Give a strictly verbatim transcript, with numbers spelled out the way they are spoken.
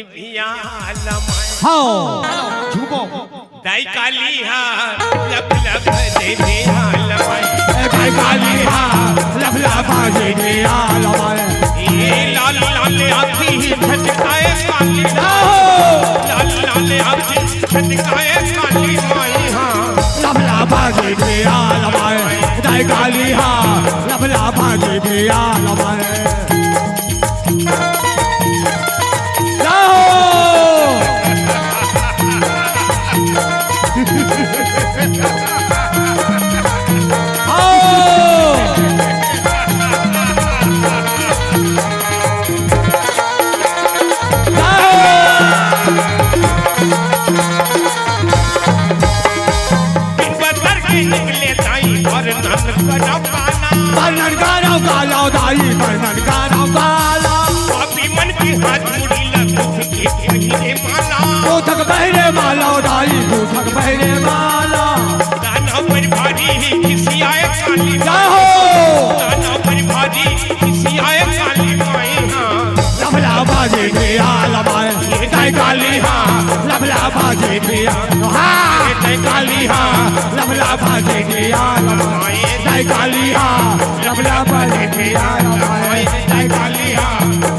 भियाल माय। हाँ, झूमो। दाई काली हा, लभ लभ दे भियाल माय। ए दाई काली हा, लभ लभ दे भियाल माय। ए लाल लाल आँखी झटकाए काली। आहो। लाल लाल आँखी झटकाए काली माई हा। लभ लभ दे भियाल माय। दाई काली हा, लभ लभ दे भियाल माय। जाओ। आओ। जाओ। दिन बदर के निकले दाई, बरनन करब काला। बरनन करब काला दाई, बरनन करब काला। पापी मन के हाथ मुड़ी ला दुख के पहिरे माला। दुख के पहिरे माला दाई, दुख के पहिरे माला। दाना पर भारी ही खिसियाए काली। जाहो। दाना पर भारी खिसियाए काली माई हाँ। लभ लभ दे भियाल माय। दाई काली हा, लभ लभ दे भियाल। हाँ। दाई काली हा, लभ लभ दे भियाल माय। दाई काली हा, लभ लभ दे भियाल माय। दाई काली हा।